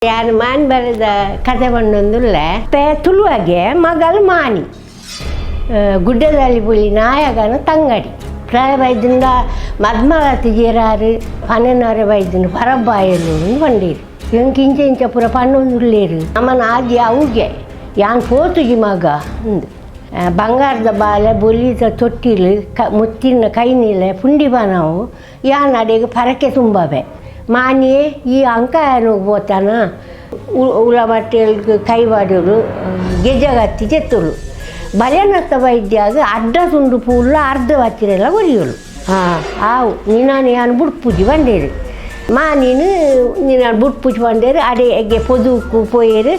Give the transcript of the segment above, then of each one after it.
ಯಾರು ಮಾನ್ ಬರೆದ ಕತೆ ಪಂಡೊಂದುಲ್ಲೆ ಪೇ ತುಳುವಾಗೆ ಮಗಲ್ ಮಾನಿ ಗುಡ್ಡದಲ್ಲಿ ಪುಲಿ ನಾಯಕನ ತಂಗಡಿ ಪ್ರಾಯ ಬೈದಿಂದ ಮದ್ಮಲತಿ ಜೇರಾರು ಪನ್ನೆನಾರೆ ಬೈದಿಂದ ಪರಬ್ಬಾಯಲು ಪಂಡೀರು ಎಂಕ್ ಇಂಚ ಇಂಚ ಪೂರ ಪನ್ನೊಂದುಲ್ಲೇರು ನಮ್ಮನ ಆದಿ ಅವುಗೆ ಯಾನ್ ಪೋತುಜಿ ಮಗ ಅಂದು ಬಂಗಾರದ ಬಾಲೆ ಬೊಲಿದ ತೊಟ್ಟಿಲು ಕ ಮುತ್ತಿನ ಕೈನೀಲೆ ಪುಂಡಿ ಬನವು ಯಾನ್ ಅಡೆಗೆ ಪರಕೆ ತುಂಬವೆ ಮಾನಿಯೇ ಈ ಅಂಕ ಪೋತಾನ ಉಳ ಬಟ್ಟೆಲ್ಗ್ ಕೈ ಬಾಡಿಲು ಗೆಜ್ಜಗತ್ತಿ ಜೆತ್ತುಳು ಬಲೆನತ್ತ ವೈದ್ಯಾಗ ಅಡ್ಡ ತುಂಡು ಪೂಲ್ಲ ಅರ್ಧ ಬತ್ತಿರೆಲ್ಲ ಒರಿಯೋಳು. ಹಾಂ ಆವು ನಿನಾನು ಯಾನ್ ಬುಡ್ಪುಜಿ ಬಂಡೇರು ಮಾ ನೀನು ನಿನ್ನ ಬುಡ್ಪುಜಿ ಬಂಡೇರು ಅಡೆ ಎಗ್ಗೆ ಪೊದುಕು ಪೋಯೇರು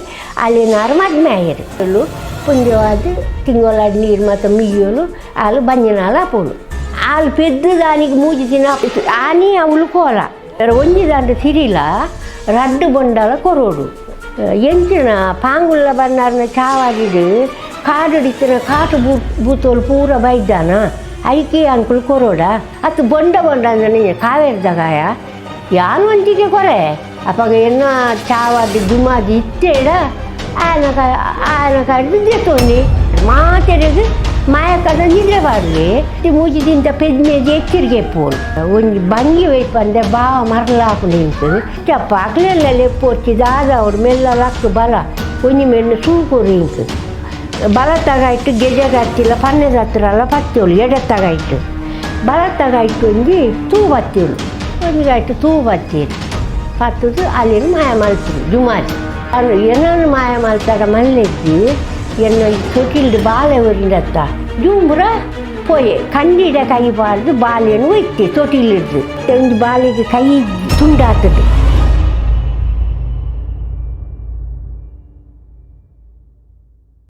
ಅಲ್ಲಿನಾರು ಮದ್ಮೆ ಆಯೇರು ಪುಂಜವಾದ ತಿಂಗೊಳಾಡ್ ನೀರು ಮತ್ತು ಮಿಯ್ಯೋಲು ಆಲು ಬಂಜನಾಲ ಆಪೋಲು ಆಲು ಪೆದ್ದು ದಾನಿಗೆ ಮೂಜಿ ದಿನ ಆನಿ ಅವಳು ಕೋಲ ಒಂಜಿ ದಾಂಡ ಸಿರಿಲ ರಡ್ಡು ಬೊಂಡಲ ಕೊರೋಡು ಎಂಚಿನ ಪಾಂಗುಲ್ಲ ಬನ್ನಾರ್ನ ಚಾವಾಡಿಡು ಕಾಡುಡಿತ್ತಿನ ಕಾಟು ಬೂ ಬೂತೋಲು ಪೂರ ಬೈದಾನ ಐಕೆ ಅಂಕುಲು ಕೊರೋಡ ಅತ್ತು ಬೊಂಡ ಬೊಂಡ ಅಂದ್ರೆ ಕಾವೇರ್ದಗಾಯ ಯಾನ್ ಒಂಜಿಗೆ ಕೊರೆ ಅಪಗ ಎನ್ನ ಚಾವಾಡಿ ಜುಮಾದಿ ಇತ್ತೇಡ ಆಯನ ಆಯನ ಕಡ್ದು ದೆತ್ತೊಂದಿ ಮಾತೆರೆಗ್ ಮಾಯಕದ ನಿದ್ರೆ ಬಾರ್ಲಿ ಮೂಜಿ ದಿಂತ ಪೆದ್ಮೇಜಿ ಎಚ್ಚರಿಗೆ ಪೋನು ಒಂಜಿ ಬಂಗಿ ಒಯ್ಪಂದೆ ಬಾವ ಮರಲಾಪುಂಡು ಇಂಕ್ ಚಪ್ಪ ಅಕ್ಲೆಲ್ಲ ಲೆಪ್ಪೊರ್ಚಿ ದಾದ ಅವ್ರು ಮೆಲ್ಲ ಲಕ್ಕು ಬಲ ಒಂಜಿ ಮೆಣ್ಣು ಸೂಕೊರು ಇಂಕ್ ಬಲತ್ತಗಾಯ್ತು ಗೆಜಗತ್ತಿಲ್ಲ ಪನ್ನೆದ ಹತ್ರಲ್ಲ ಪತ್ತೇಳು ಎಡತ್ತಗಾಯ್ತು ಬಲತ್ತಗಾಯ್ತು ಒಂಜಿ ತೂ ಬತ್ತೇಳು ಒಂಜಿಗಾಯ್ತು ತೂ ಬತ್ತೀರು ಪತ್ತುದು ಅಲ್ಲಿನ ಮಾಯ ಮಲ್ತರು ಜುಮಾರಿ ಅನ್ನು ಏನನ್ನು ಮಾಯ ಮಲ್ತಾರ ಮಲ್ಲೆಜ್ಜಿ ಎನ್ನ ತೊಟಿಲ್ದು ಬಾಲೆ ಒರಿಂಡತ್ತ ಜುಂಬುರ ಪೋಯೆ ಕಂಡಿಡ ಕೈ ಬಾರ್ದು ಬಾಲೆಯನ್ನು ಒಯ್ತೆ ತೊಟಿಲಿಡ್ದು ಒಂದು ಬಾಲೆಗೆ ಕೈ ತುಂಡಾತದು.